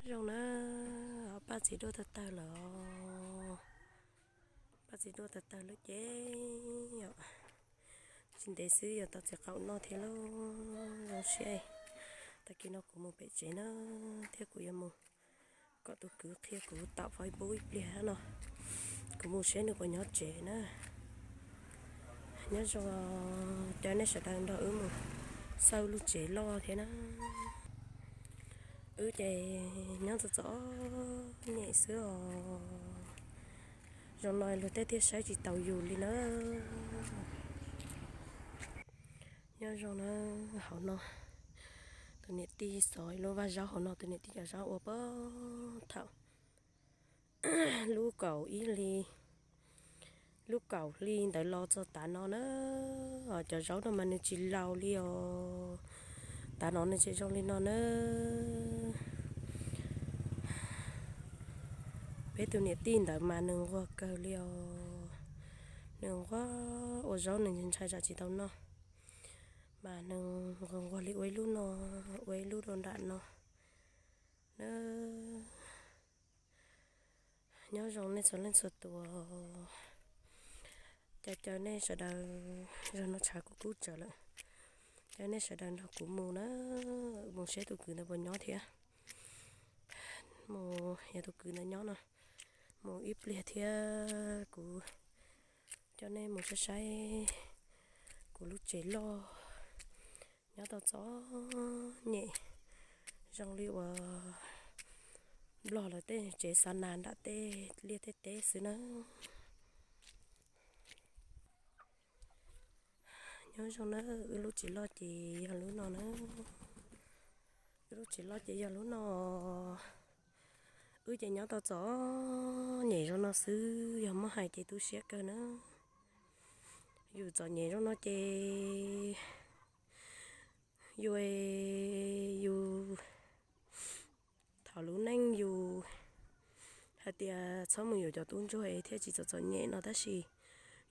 Zoo na, paj txiv duaj tawg tawg lawm. Paj txiv duaj tawg tawg lawm ces yog tsis ntev xwb yog tau txiv qaum noj thiab lauj. Zoo siab. Tag kis no kuv mus pem tsev na, thiab kuv yuav mus kom tus kwv qhia kuv tau Facebook ib pliag no. Kuv mus saib nws puas nyob tsev na. Nyob zoo, cov nej sawv daws nrog wb mus xauj lub tsev loj thiab na. Wb ces nyob txom txom nyem xwb os. Zoo no luag tej thiaj saib tsis taus yus li na. Nyob zoo na, hauv no tus niam tij xov ib lub vaj zaub hauv no, tus niam tij cov zaub ua puag thaum lub kaum ib hli, lub kaum hli ntawd los txog tav no na. Cov zaub no mas nws tsis laus li os. Tav no nws tseem zoo li no na. Peb tus niam tij ntawd mas nws nquag kawg li os. Nws nquag ua zaub nws ntshai tsam tsis tau noj, mas nws nquag nquag li ua ib lub no, ua ib lub rau nram no na. Nyob zoo nej txhua leej txhua tus, caw caw nej sawv daws, zaum no tshav kuj kub tsawv lawm, caw nej sawv daws nrog kuv mus na, mus saib tus kwv ntawd puas nyob thiab, mus yog tus kwv ntawd nyob no, mus ib pliag thiab kuv coj nej mus saib saib kuv lub tsev loj, nyob tau txom nyem zoo li uas Nplog lawv tej tsev xa nas nram tej liaj tej teb xwb na. Nyob zoo na, wb lub tsev loj ces yog lub no na. Wb lub tsev loj ces yog lub no. Wb ces nyob tau txom nyem zoo no xwb, yog muab hais ces tu siab kawg na. Yus txom nyem zoo no ces yus, yus thaum lub neej yus hais tias txhob mus yuav cov tub ntsuag es thiaj tsis txom txom nyem no, tab sis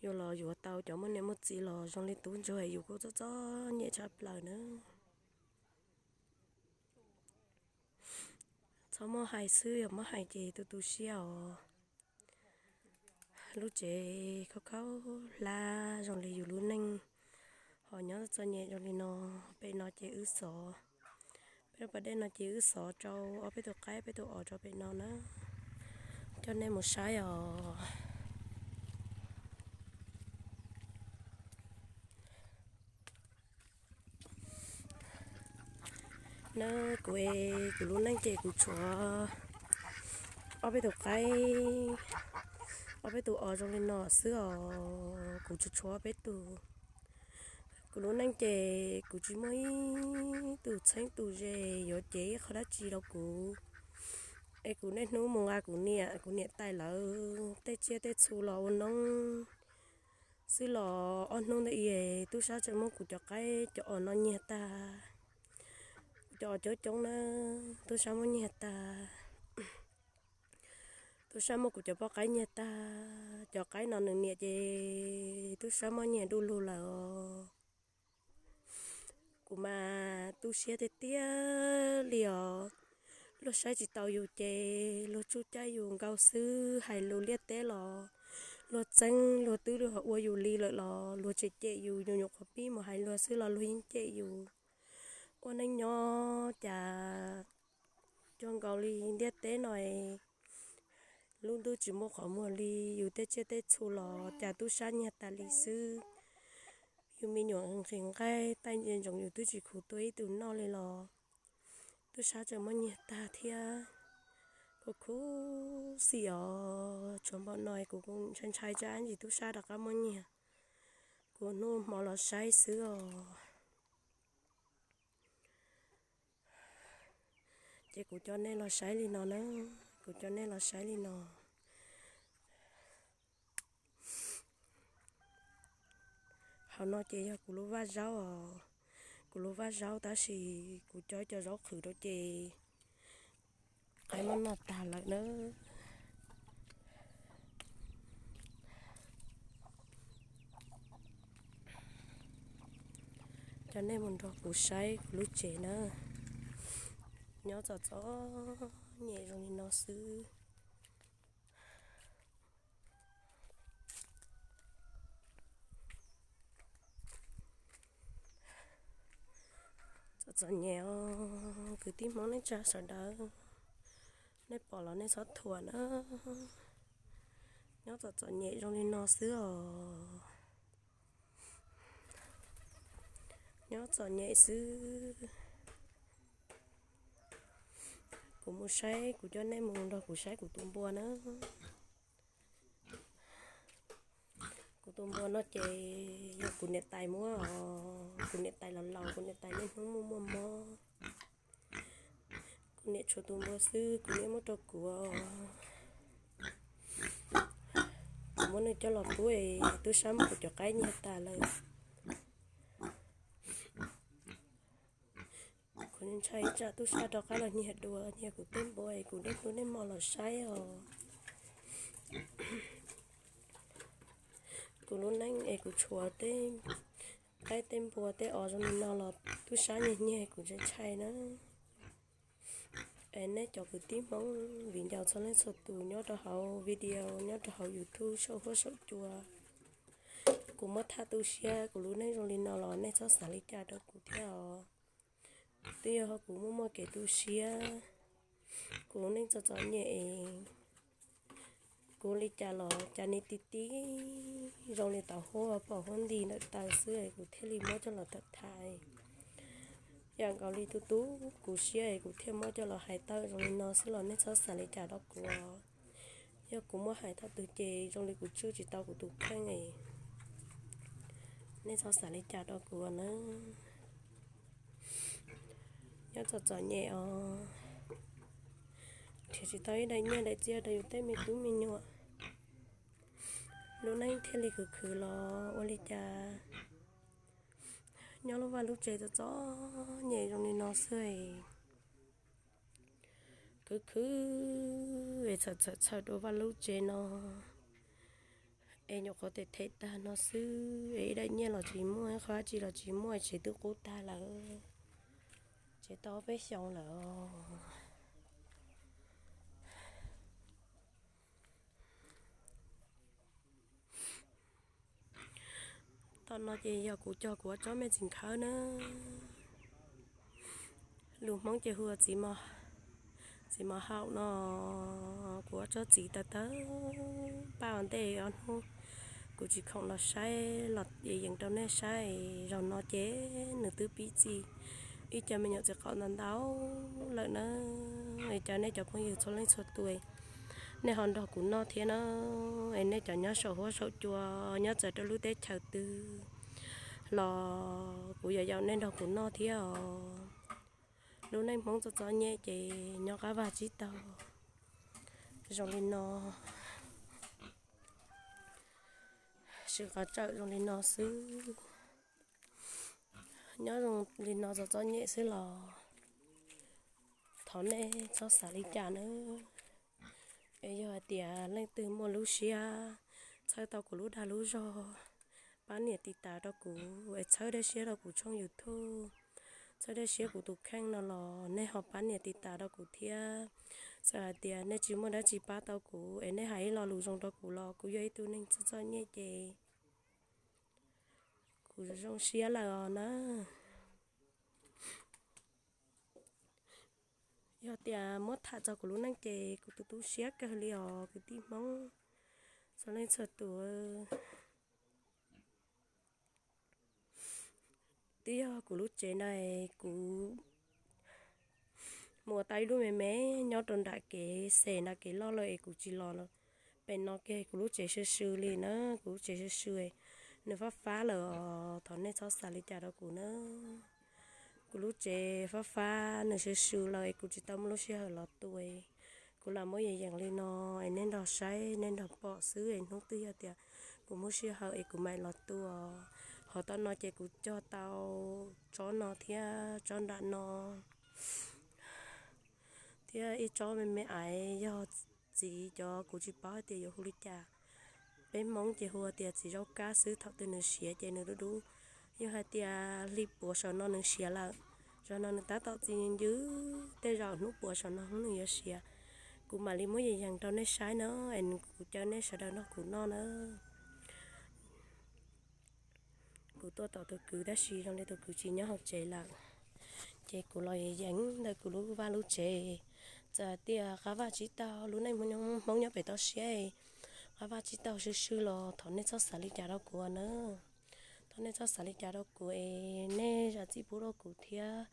yus los yuav tau cov muaj niam muaj txiv los zoo li tub ntsuag es yus kuj txom txom nyem tshaj plaws na. Txhob muab hais xwb, yog muab hais ces tu tu siab os. Lub tsev khaub khaub hlab zoo li yus lub neej, ho nyob txom nyem zoo li no. Pem no ces wb xov, peb lub pas dej no ces wb xov rau ob peb tus qaib peb tus os rau pem no na. Coj nej mus saib os. Na, kuv, kuv lub neej ces kuv tshuav ob peb tus qaib, ob peb tus os zoo li no xwb os. Kuv tsuas tshuav ob peb tus. Kuv lub neej ces kuv tsis muaj ib tus txheeb tus ze yuav cev ib qho dab tsi rau kuv. Es kuv niaj hnub mus nqa kuv niam, kuv niam tais lawv tej tsiaj tej txhu los ua noob xwb los ob hnub ntawd tub sab tseem muab kuv cov qaib cov os no nyiag tag. Kuv cov os coob coob na, tub sab muab nyiag tag. Tub sab muab kuv cov poj qaib nyiag tag. Cov qaib no nws niam ces tub sab muab nyiag du lug lawm os. Kuv mas tu siab tiag tiag li os. Luag saib tsis taus yus ces luag tsuj caij yus nkaus xwb, hais lus liaj teb los luag txeeb, luag twb ua yus li lawm los luag tseem cem yus, nyuam nyuam qhuav pib mus hais luag xwb los luag yeej cem yus. Ua neej nyob cas cuag nkaus li ntiaj teb no, lub ntuj tsis muaj qhov muag li, yus tej tsiaj tej txhu los cas tub sab nyiag tas li xwb. Yus me nyuam nqhis nqaij taij ntsia ntsoov yus twb tsis khuv tua ib tug noj li los tub sab tseem muab nyiag tag thiab. Kuv khuv xim os, tshuav npaum no kuv ntshai ntshai tsam ntsis tub sab rov qab muab nyiag. Kuv hnub hmo los saib xwb os. Ces kuv coj nej los saib li no na, kuv coj nej los saib li no. Hauv no ces yog kuv lub vaj zaub os, kuv lub vaj zaub tab sis kuv cog cov zaub qhwv rau ces qaib muab noj tag lawm na. Coj nej mus nrog kuv saib kuv lub tsev na, nyob txom txom nyem. li no xwb. Txom txom nyem os kwv tij Hmoob neej tsa sawv daws, nej pom los nej txhob thuam na. Nyob txom txom nyem zoo li no xwb os. Nyob txom nyem xwb. Kuv mus saib, kuv coj nej mus nrog kuv saib kuv tus npua na. Kuv tus npua no ces yog kuv niam tais muab os, kuv niam tais los laus, kuv niam tais niaj hnub muaj muaj mob. Kuv niam tshuav tus npua xwb, kuv niam muab rau kuv os. Kuv muab nws coj los pub es tub sab muab kuv cov qaib nyiag tas lawm. Kuv ntshai tsam tub sab rov qab los nyiag dua, nyiag kuv tej npua es kuv niaj hnub niaj hmo los saib os. Kuv lub neej es kuv tshuav tej qaib tej npua tej os zoo li no los tub sab nyiag nyiag kuv ntshai ntshai na. Es nej cov kwv tij Hmoob viv ncaus txhua leej txhua tus nyob rau hauv video, nyob rau hauv YouTube saum huab saum cua, kuv muab tham tu siab kuv lub neej zoo li no los nej txhob xav li cas rau kuv thiab os. Twb yog kuv muaj muaj kev tu siab, kuv lub neej txom txom nyem, kuv li cas los cas ni ti ti zoo li tau huab pom huab nti ntawm taw xwb es kuv thiaj li muab coj los tham tham. Yam nkaus li tu tu kuv siab es kuv thiaj muab coj los hais tawm zoo li no xwb los nej txhob xav li cas rau kuv. Yog kuv muab hais thaum twg ces zoo li kuv tswj tsis tau kuv tus kheej es nej txhob xav li cas rau kuv na. Nyob txom txom nyem os, nrhiav tsis tau ib daim nyiaj daim txiaj rau yus tej me tub me nyuam, lub neej thiaj li khwv khwv los ua li cas. Nyob lub vaj lub tsev txom txom nyem zoo li no xwb es khwv khwv es txhawm txhawm txhawm dua vaj lub tsev no es nyuam qhuav them them tag no xwb es ib daim nyiaj los tsis muaj, ib qho dab tsi los tsis muaj, tsev twb qub tag lawm, tsev tau ob peb xyoos lawm. Tom no ces yog kuv cog kuv ob tsob me txiv nkhawb na. Lus Hmoob ces hu ua txiv mos haum no. Kuv ob tsob txiv tawv tawv paj ua ntej ob hnub kuv tsis khoom los saib los yees rau nej saib. Zaum no ces nws twb pib txi ib co me nyuam txiv qaub ntau ntau lawm na. Es cov nej cov phooj ywg txhua leej txhua tus, nej ho nrog kuv noj thiab na. Es nej cov nyob saum huab saum cua, nyob txawv rau lub teb chaws twg los kuv yuav yaum nej nrog kuv noj thiab os. Lub neej Hmoob txom txom nyem ces nyob qab vaj tsib taug zoo li no, sib qab tsawm zoo li no xwb. Nyob zoo li no txom txom nyem xwb los thov nej txhob xav li cas nawb. Es yog hais tias leej twg muaj lub siab txhawb tau kuv lub dag lub zog, pab nias tiv tas rau kuv es txhawb dej siab rau kuv tshooj YouTube, txhawb dej siab kuv tus kheej no los nej ho pab nias tiv tas rau kuv thiab. Txawm hais tias nej tsis muaj dab tsi pab tau kuv es nej hais ib lo lus zoo rau kuv los kuv yog ib tug neeg txom txom nyem ces kuv zoo siab lawm os na. Yog tias muab tham txog kuv lub neej ces kuv tu tu siab kawg li os kwv tij Hmoob txhua leej txhua tus. Twb yog kuv lub tsev na, kuv mus ua tau ib lub me me nyob rau nram kev xes nram kev loj lawm es kuv tsis los pem no kiag, kuv lub tsev sw sw li na, kuv lub tsev sw sw, nws fab fab lawm os, thov nej txhob xav li cas rau kuv na. Kuv lub tsev fab fab nws sw sw lawm es kuv tsis tau muaj lub sij hawm los tu, kuv lam muab yees yees li no es nej nrog saib nej nrog pom xwb es hnub twg yog tias kuv muaj sij hawm es kuv mam los tu os. Hos tom no ces kuv cog tau tsob no thiab tsob nram no thiab ib tsob me me aiv yog txiv cov kuv tsis paub hais tias yuav hu li cas. Peb Hmoob ces hu tias txiv zaub kab xwb, thaum twg nws siav ces nws dub dub. Yog hais tias hli puav saum no nws siav lawm, zaum no nws tab tom txi ncw, tej zaum hnub puav saum no hnub nws yuav siav. Kuv mam li muab yees yees rau nej saib na, es kuv caw nej sawv daws nrog kuv noj na. Kuv tuaj tom tus kwv tab sis zoo li tus kwv tsis nyob hauv tsev lawm, ces kuv los yees yees ntawm kuv lub vaj lub tsev. Txawm tias qab vaj tsib taug, lub neej Hmoob nyob pem toj siab, qab vaj tsib taug swb swb los thov nej txhob xav li cas rau kuv na. Thov nej txhob xav li cas rau kuv es nej zam txim pub rau kuv thiab.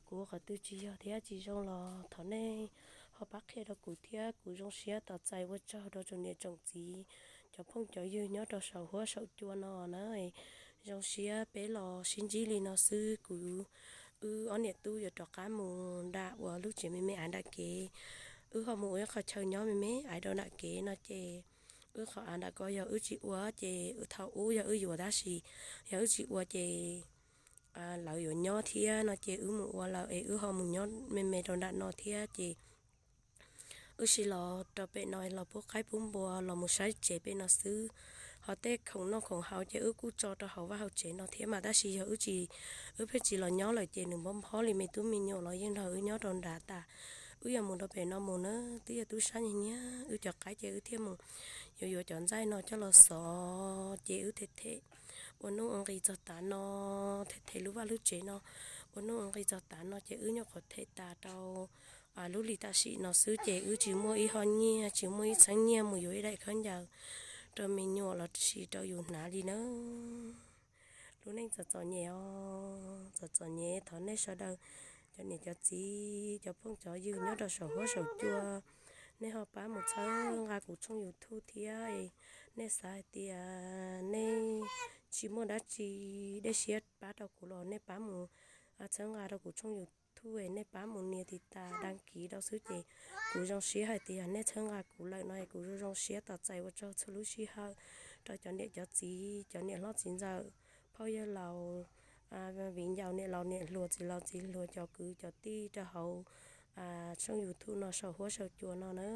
Kuv ua qhov twg tsis yog thiab tsis zoo los thov nej ho pab qhia rau kuv thiab. Kuv zoo siab tos txais ua tsaug rau tsoom niam tsoom txiv, cov phooj cov ywg nyob rau saum huab saum cua no na. Zoo siab peb los sib ntsib li no xwb. Kuv, wb ob niam tub yuav rov qab mus nram uas lub tsev me me av nram kev. Wb ho mus ua ib qho chaw nyob me me av rau nram kev no ces wb qhov av nram ko yog wb tsis ua ces thaum ub yog wb yuav tab sis yog wb tsis ua ces lawv yuav nyob thiab no ces wb mus ua lawm es wb ho mus nyob me me rau nram no thiab ces wb sim los rau pem no los pub qaib pub npua los mus saib tsev pem no xwb. Ho tej khoom noj khoom haus ces wb kuj tso rau hauv vaj hauv tsev no thiab mas tab sis yog wb tsis, wb pheej tsis los nyob lawm ces nws nphob nphob li me tub me nyuam los yeej nrog wb nyob rau nrad tas. Wb yuav mus rau pem no mus na, twb yog tub sab nyias nyias wb cov qaib ces wb thiaj mus yuav yuav cov ntxaij no coj los xov ces wb them them ua nuj ua nqi txog tav no, them them lub vaj lub tsev no ua nuj ua nqi txog tav no ces wb nyuam qhuav them tas rau lub hli tam sim no xwb ces wb tsis muaj ib hom nyiaj tsis muaj ib txheeb nyiaj mus yuav ib daim khaub ncaws rau me nyuam los sis rau yus hnav li na. Lub neej txom txom nyem os, txom txom nyem, thov nej sawv daws cov niam cov txiv cov phooj cov ywg nyob rau saum huab saum cua, nej ho pab mus txhawb nqa kuv tshooj YouTube thiab. Nej xav hais tias nej tsis muaj dab tsi dej siab pab rau kuv los nej pab mus txhawb nqa rau kuv tshooj YouTube, nej pab mus nias tiv tas dab kiv rau xwb ces kuv zoo siab hais tias yog nej txhawb nqa kuv lawm no kuv zoo zoo siab tos txais ua tsaug txhua lub sij hawm rau cov niam cov txiv, cov niam hlob txiv ntxawm, phauj yawg laus, viv ncaus, niam laus niam hluas, txiv laus txiv hluas, cov kwv cov tij rau hauv tshooj YouTube no saum huab saum cua no na.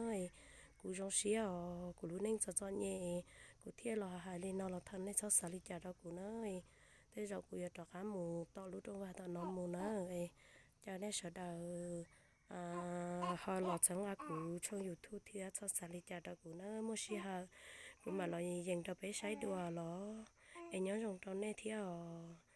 Kuv zoo siab os, kuv lub neej txom txom nyem, kuv thiaj los hais li no los thov nej txhob xav li cas rau kuv na. Tej zaum kuv yuav rov qab mus tom lub rooj vag tom no mus na. Caw nej sawv daws ho los txhawb nqa kuv tshooj YouTube thiab txhob xav li cas rau kuv na. Muaj sij hawm kuv mam los yees rau peb saib dua los. Es nyob zoo rau nej thiab os.